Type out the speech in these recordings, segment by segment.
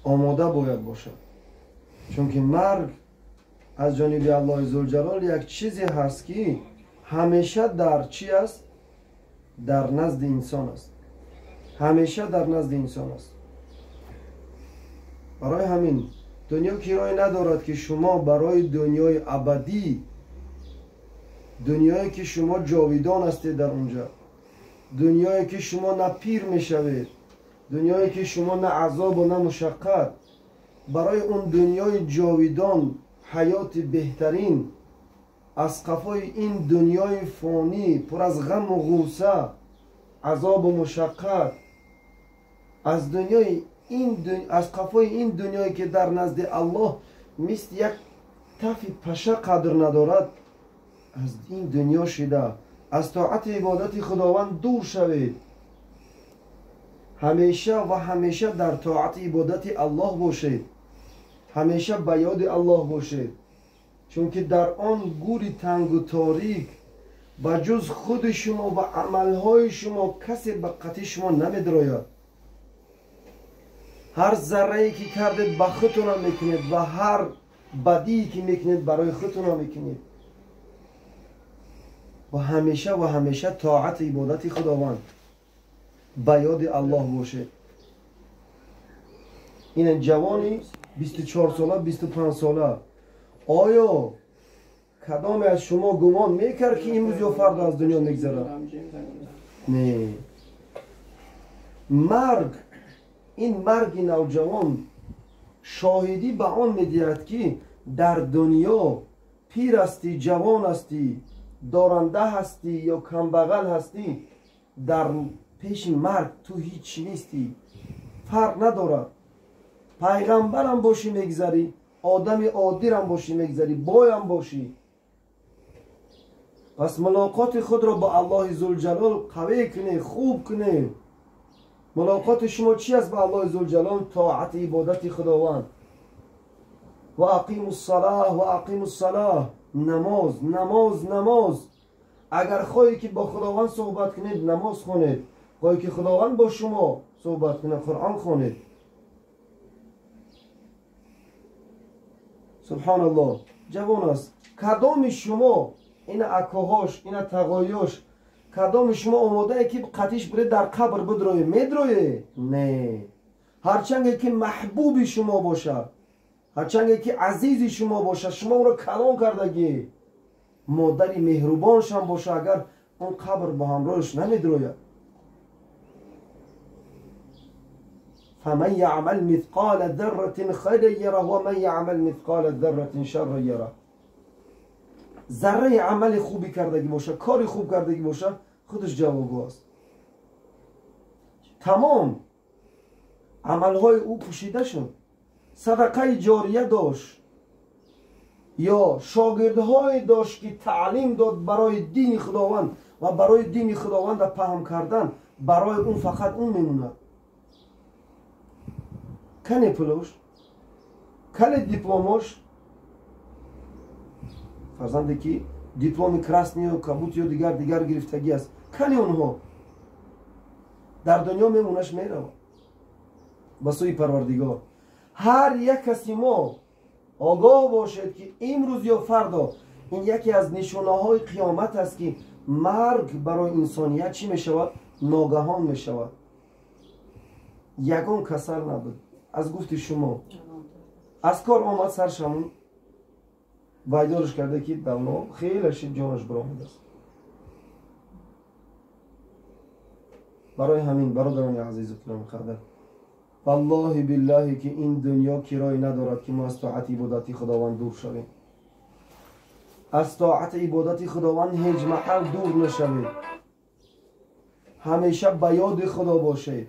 Омода бояд бошад, чунки марг аз ҷониби Аллоҳи Зулҷалол як чизе ҳаст, ки ҳамеша дар чӣ аст? Дар назди инсон аст, ҳамеша дар назди инсон аст. Барои ҳамин дунё кирое надорад, ки шумо барои дунёи абадӣ, дунёе ки шумо ҷовидон ҳастед дар онҷа, дунёе ки шумо на пир мешавед, дунёе ки шумо на азобу на мушаққат, барои он дунёи ҷовидон, ҳаёти беҳтарин, аз қафои ин дунёи фонӣ пур аз ғаму ғусса, азобу мушаққат, аз дунёи ин, аз қафои ин дунёе ки дар назди Аллоҳ мисли як тафи паша қадр надорад, аз ин дунё шида аз тоати ибодати Худованд дур шавед. Ҳамеша ва ҳамеша дар тоати ибодати Аллоҳ бошед, ҳамеша ба ёди Аллоҳ бошед, чунки дар он гури тангу торик ба ҷуз худи шумо ва амалҳои шумо касе ба қатъи шумо намедрояд. Ҳар заррае ки кардед, ба худтонам мекунед ва ҳар бадие ки мекунед, барои худтонам мекунед. Ва ҳамеша ва ҳамеша тоати ибодати Худованд, ба ёди Аллоҳ бошед. Ин ҷавони 24 сола, 25 сола, оё кадоме аз шумо гумон мекард, ки имрӯз ё фардо аз дунё мегзарад? Не. Марг, ин марги навҷавон шоҳидӣ ба он медиҳад, ки дар дунё пир ҳастӣ, ҷавон ҳастӣ, доранда ҳастӣ ё камбағал ҳастӣ, дар пеши марг ту ҳеҷ нестӣ, фарқ надорад. Пайғамбарам бошӣ мегзарӣ, одами оддирам бошӣ мегзарӣ, боям бошӣ. Пас мулоқоти худро бо Аллоҳи Зулҷалол қавӣ кунед, хуб кунед. Мулоқоти шумо чи аст бо Аллоҳи Зулҷалол? Тоати ибодати Худованд. Ва ақиму ссалоҳ, ва ақиму ссалоҳ. Намоз, намоз, намоз. Агар хоҳӣ ки бо Худованд суҳбат кунед, намоз хонед. Хоҳӣ ки Худованд бо шумо суҳбат кунад, Қуръон хонед. Субҳоналлоҳ, ҷавон аст. Кадоми шумо, ина акоҳош, ина тағоёш, кадоми шумо омодае ки қатиш бире дар қабр бидроe? Медрое? Не. Ҳарчанде ки маҳбуби шумо бошад, ҳарчанде ки азизи шумо бошад, шумо ӯро калон кардагӣ, модари меҳрубоншам боша, агар он қабр бо ҳамроҳаш намедрояд. فمن يعمل مثقال ذرة خيرا يره ومن يعمل مثقال ذرة شرا يره. ذره عمل خوبی کردگی باشه، کاری خوب کردگی باشه، خودش جوابگو است. تمام عملهای او پوشیده شد. صدقه جاریه داشت یا شاگردهای داشت که تعلیم داد برای دین خداوند و برای دین خداوند پهم کردن، برای اون فقط اون میموند. کن پولش، کن دیپلمش، فرزنده که دیپلم красный و کبوتی و دیگر دیگر گرفتگی است، کن اونها در دنیا میمونش میرود به سوی پروردگار. هر یک کسی ما آگاه باشد که امروز یا فردا، این یکی از نشانه های قیامت است که مرگ برای انسانیت چی میشود؟ ناگهان میشود. یگان کسر نبود. از گفتی شما از کار آمد سرشمون وایدارش کرده که давно خیلی شید جانش برآمده است. برای همین برادران عزیز و گرامی قدر، والله بالله که این دنیا کرای ندارد که ما از طاعت عبادت خداوند دور شویم. از طاعت عبادت خداوند هیچ محل دور نشویم. همیشه به یاد خدا باشید.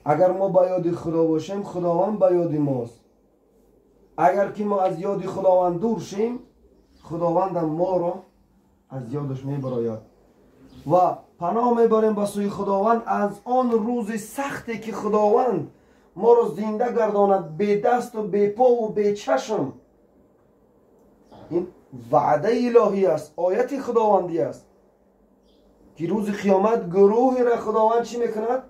اگر ما به یاد خدا باشیم، خداوند به یاد ماست. اگر که ما از یاد خداوند دور شیم، خداوند ما را از یادش میبراید و پناه میبریم به سوی خداوند از آن روز سختی که خداوند ما را زنده گرداند، بی دست و بی پا و بی چشم. این وعده الهی است، آیت خداوندی است که روز قیامت گروهی را خداوند چی میکند؟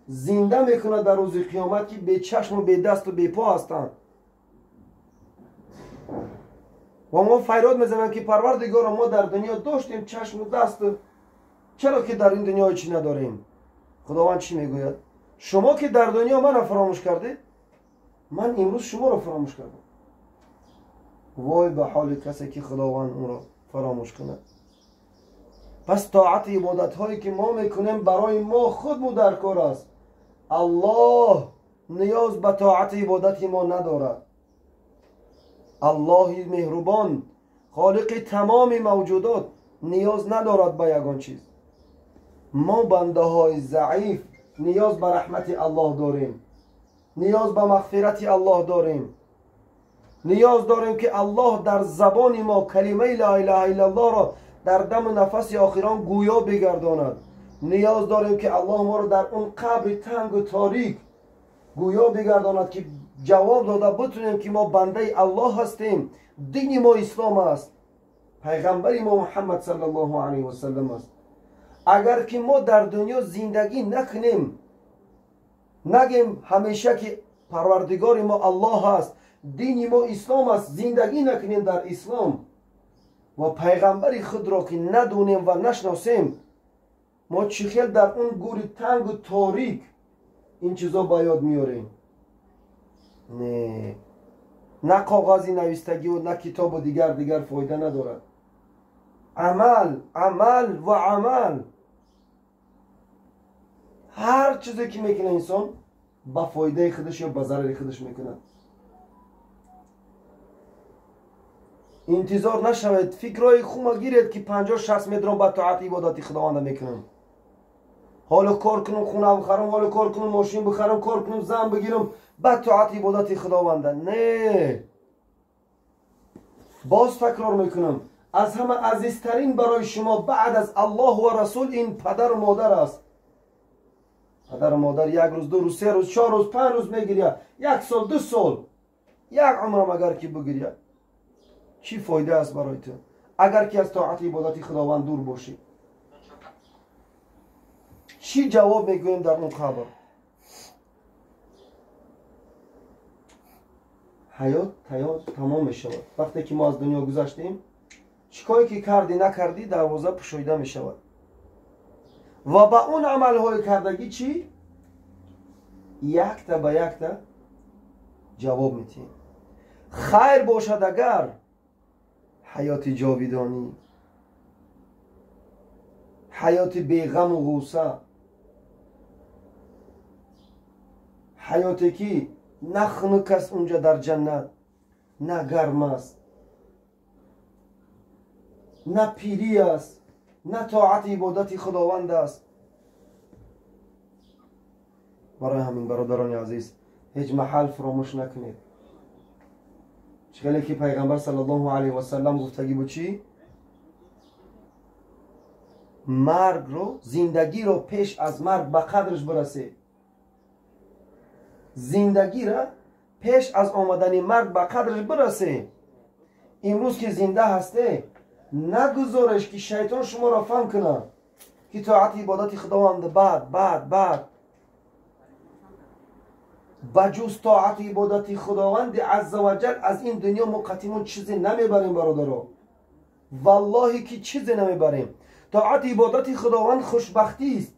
зинда мекунад дар рӯзи қиёмат, ки бечашму бедасту бепо ҳастанд. Ва мо фарёд мезананд, ки Парвардигоро, мо дар дунё доштем чашму дасту, чаро ки дар ин дунё чӣ надорем? Худованд чӣ мегӯяд? Шумо ки дар дунё мана фаромӯш кардед, ман имрӯз шуморо фаромӯш кардам. Вой ба ҳоли касе ки Худованд ӯро фаромӯш кунад. Пас тоати ибодатҳое ки мо мекунем, барои мо худму дар кор аст. Аллоҳ ниёз ба тоати ибодати мо надорад. Аллоҳи меҳрубон, холиқи тамоми мавҷудот, ниёз надорад ба ягон чиз. Мо бандаҳои заиф ниёз ба раҳмати Аллоҳ дорем, ниёз ба мағфирати Аллоҳ дорем, ниёз дорем, ки Аллоҳ дар забони мо калимаи ла илаҳа иллаллоҳро дар даму нафаси охирон гӯё бигардонад. Ниёз дорем, ки Аллоҳ моро дар он қабри тангу торик гӯё бигардонад, ки ҷавоб дода бутунем, ки мо бандаи Аллоҳ ҳастем, дини мо ислом аст, пайғамбари мо Муҳаммад саллаллоҳу алайҳи васаллам аст. Агар ки мо дар дунё зиндагӣ накунем, нагем ҳамеша, ки Парвардигори мо Аллоҳ аст, дини мо ислом аст, зиндагӣ накунем дар ислом ва пайғамбари худро ки надонем ва нашносем, мо чӣ хел дар он гури тангу торик ин чизо ба ёд меорем? Не, на коғази навистагиву на китобу дигар фоида надорад. Амал, амал ва амал. Ҳар чизе ки мекунад инсон, ба фоидаи худаш ё ба зарари худаш мекунад. Интизор нашавед, фикрҳои хума гиред, ки 50-60 метрон ба тоати ибодати Худованда мекунам, ҳоло кор кунам, хона бихарам, ҳоло кор кунам, мошин бихарам, кор кунам, зан бигирам, ба тоати ибодати Худованда. Не, боз такрор мекунам, аз ҳама азизтарин барои шумо баъд аз Аллоҳ ва Расул ин падару модар аст. Падару модар як рӯз, 2 рӯз, 3 рӯз, 4 рӯз, 5 рӯз мегиряд, як сол, 2 сол, як умрам агар ки бигиряд, чӣ фоида аст барои ту, агар ки аз тоати ибодати Худованд дур бошӣ? Чӣ ҷавоб мегӯем дар он қабр? Ҳаёт тамом мешавад. Вақте ки мо аз дунё гузаштем, чӣ коре ки кардӣ, накардӣ, дарвоза пушоида мешавад ва ба он амалҳои кардагӣ чӣ якта ба якта ҷавоб метиҳем. Хайр бошад агар, ҳаёти ҷовидонӣ, ҳаёти беғаму ғусса, ҳаёте ки на хунук аст унҷа дар ҷаннат, на гарм аст, на пирӣ аст, на тоати ибодати Худованд аст. Барои ҳамин, бародарони азиз, ҳеҷ маҳал фуромӯш накунед, чӣ хеле ки пайғамбар саллаллоҳу алайҳи васаллам гуфтагӣ буд, чӣ? Маргро, зиндагиро пеш аз марг ба қадрш бирасед, зиндагира пеш аз омадани марг ба қадрш бирасе. Имрӯз ки зинда ҳасте, нагузореш, ки шайтон шуморо фаҳм кунад, ки тоати ибодати Худованд баъд, баъд, баъд. Ба ҷуз тоати ибодати Худованди азза ваҷал аз ин дунё мо қатимон чизе намебарем, бародаро, валлоҳе ки чизе намебарем. Тоати ибодати Худованд хушбахтист,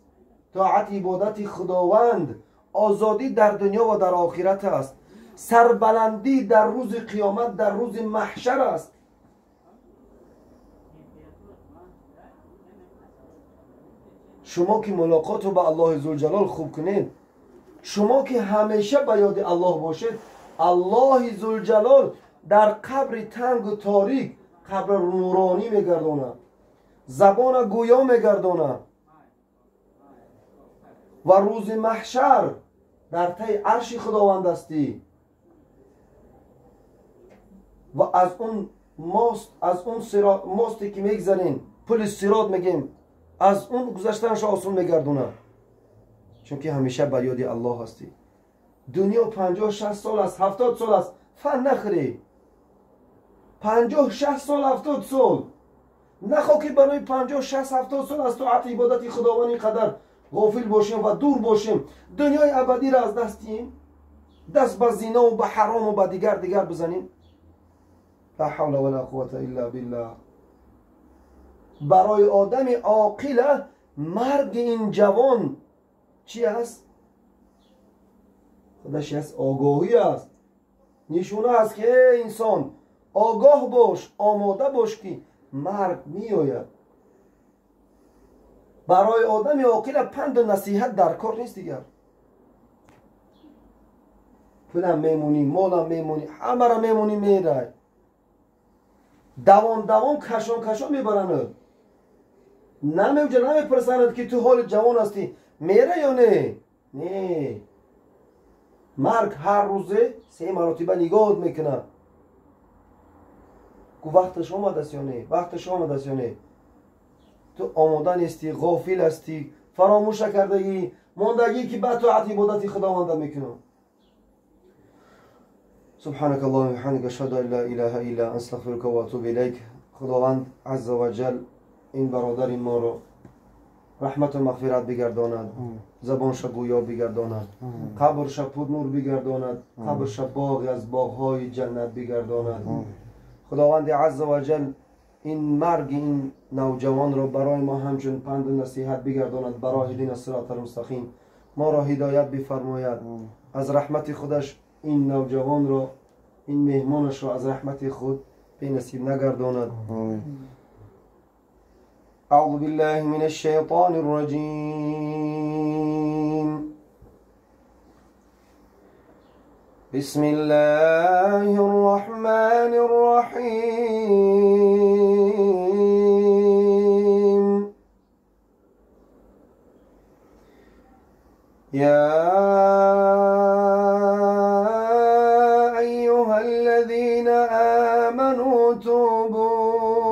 тоати ибодати Худованд озодӣ дар дунё ва дар охират аст, сарбаландӣ дар рӯзи қиёмат, дар рӯзи маҳшар аст. Шумо ки мулоқотро ба Аллоҳи Зулҷалол хуб кунед, шумо ки ҳамеша ба ёди Аллоҳ бошед, Аллоҳи Зулҷалол дар қабри тангу торик қабр нуронӣ мегардонад, забона гӯё мегардонад ва рӯзи маҳшар дар таи арши Худованд ҳастӣ ва аз он мост, аз он мосте ки мегзарем, пули сирот мегем, аз он гузаштанашо осон мегардонад, чунки ҳамеша ба ёди Аллоҳ ҳастӣ. Дунё 50-60 сол аст, 70 сол аст, фан нахӯрӣ. 50-60 сол, 70 сол нахо, ки барои 50-60-70 сол аз тоати ибодати Худованд ин қадар ғофил бошем ва дур бошем, дунёи абадиро аз даст диҳем, даст ба зинову ба ҳарому ба дигар дигар бизанем. Ла ҳавла вала қуввата илла биллаҳ. Барои одами оқила марги ин ҷавон чи аст? Худаш аст, огоҳӣ аст, нишона аст ки эй инсон, огоҳ бош, омода бош ки марг меояд. Барои одами оқила панду насиҳат дар кор нест дигар. Пулам мемонӣ, молам мемонӣ, ҳамаро мемонӣ, мерай. Давон давон, кашон кашон мебаранад. Намеуҷа намепурсанад ки ту ҳоли ҷавон ҳастӣ, мера ё не? Не. Марг ҳар рӯзе се маротиба нигоҳат мекунад. Гу вақташ омадааст ё не? Вақташ омадааст ё не? Ту омода нестӣ, ғофил ҳастӣ, фаромӯш накардагӣ, мондагӣ ки ба тоат ибодати Худованда мекунам. سبحانك اللهم وبحمدك اشهد ان لا اله الا انت استغفرك واتوب اليك. خداوند عز وجل این برادر ما رو رحمت و مغفرت بگرداند، زبانش گویا بگرداند، قبرش پر نور بگرداند، قبرش باغ از باغهای جنت بگرداند. خداوند عز وجل این مرگ این نوجوان را برای ما همچون پند و نصیحت بگرداند، برای دین صراط المستقیم ما را هدایت بفرماید. از رحمت خودش این نوجوان را، این مهمانش را از رحمت خود بی نصیب نگرداند. اعوذ بالله من الشیطان الرجیم. بسم الله الرحمن الرحیم. یا ایها الذین آمنوا توبوا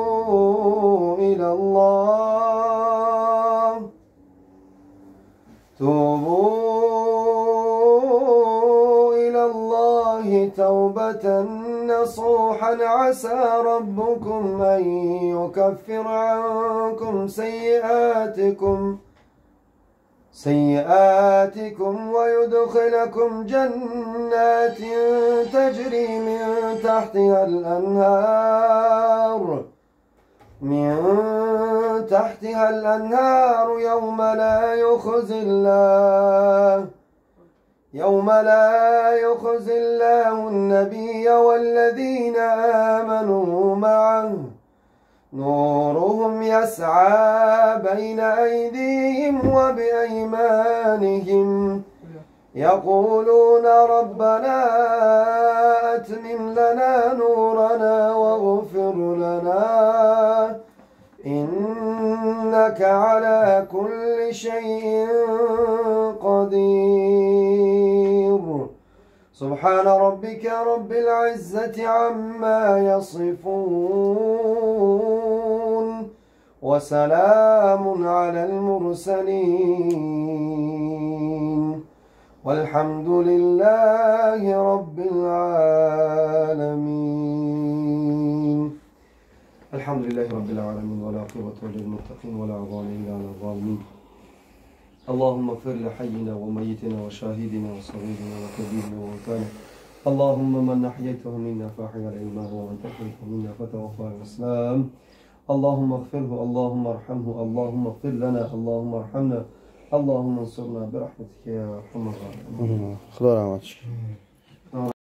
إلى الله، توبوا إلى الله توبة نصوحا عسى ربكم أن يكفر عنكم سيئاتكم ويدخلكم جنات تجري من تحتها الأنهار يوم لا يخزي الله النبي والذين آمنوا معه، نورهم يسعى بين أيديهم وبأيمانهم يقولون ربنا أتمم لنا نورنا واغفر لنا إنك على كل شيء قدير. سبحان ربك رب العزة عما يصفون وسلام على المرسلين والحمد لله رب العالمين. الحمد لله رب العالمين والعاقبة للمتقين ولا عدوان إلا على الظالمين. اللهم اغفر لحينا وميتنا وشاهدنا وصغيرنا وكبيرنا وموتانا. اللهم من أحييته منا فأحيا الإيمان ومن توفيته منا فتوفى على الإسلام. اللهم اغفره، اللهم ارحمه، اللهم اغفر لنا، اللهم ارحمنا، اللهم انصرنا برحمتك يا ارحم الراحمين. خدا رحمتش.